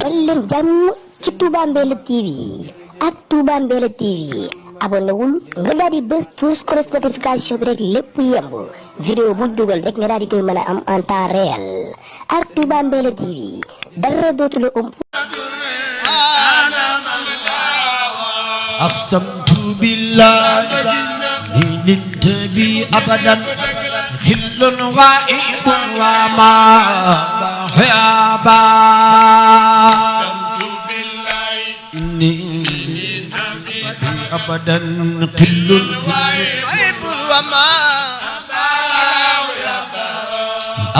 dal leen jàmm ci Touba Mbella TV ak Touba Mbella TV abonné wul nga daal di bës tous cloche notification bi rek lépp yemb vidéo bu dugal rek nga daal di koy mën a am en temps réel ak Touba Mbella TV dara dootu la ëmp. aqsamtu billahi lintabi abadan khillun ghaibun wa ma bahaba abadan khillun ghaibun wa ma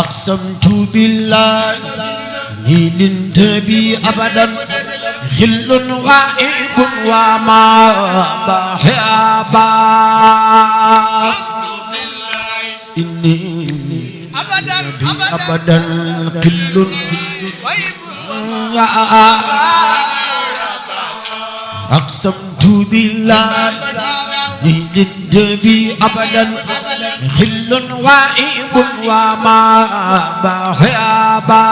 aqsamtu billahi lintabi abadan khillun ghaibun wa ma bahaba inni abadan khillun aqsamtu billahi lintabi abadan khillun ghaibun wa ma bahaba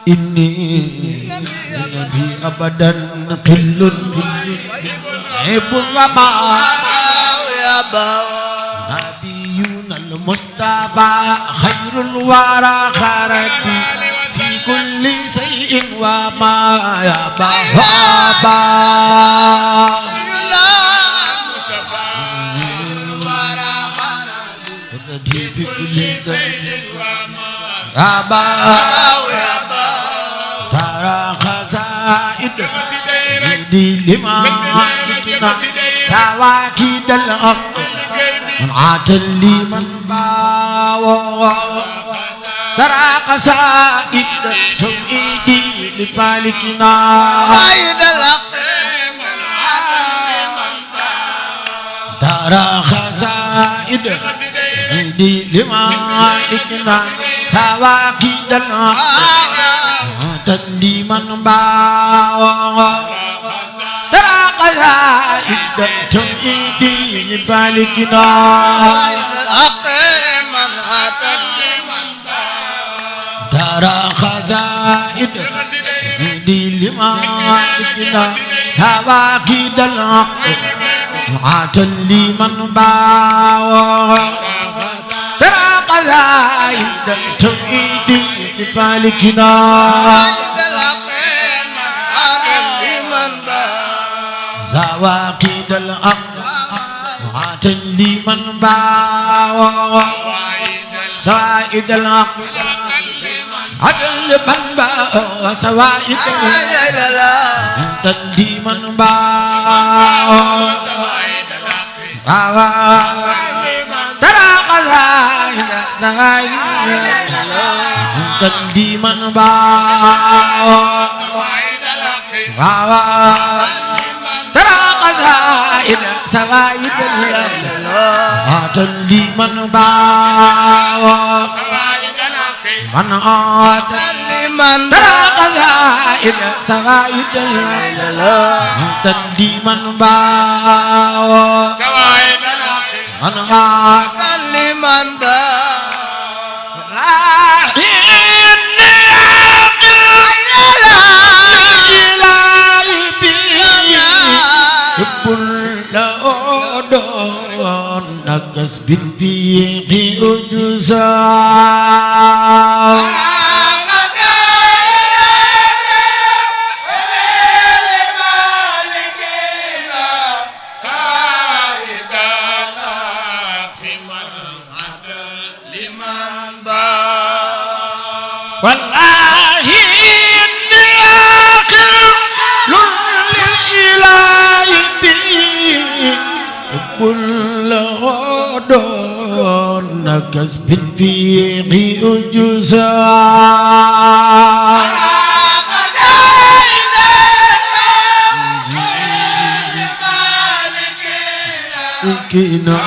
inni nabi abadan khillun ibun wa ma nabiyuna al-mustafa khairul wara kharati fi kulli shay'in wa ma ya bahaba fi kulli shay'in wa ma di lima kita tawakidal haq man atal liman bawa tara qasaid tawidi li malikina aidal haq man atal liman bawa tara qasaid di lima malikina tawakidal haq liman bawa tara qasaid tawidi li malikina man atal liman bawa tara qasaid li malikina tawakidal atal liman bawa tara qasaid tawidi li malikina zawaqid al-aqd wa'atan liman bawa sawa'id al-aqd adal man bawa sawa'id wa'atan liman bawa tara qasaid wa'atan liman bawa سوايد عاد لمن باع من عاد لمن تقزائد سوايد عاد لمن باع من عاد لمن باع nagas bin fihi ujuza wallahi inni aqil lil ilahi bi don nagas bin fihi ujuza kina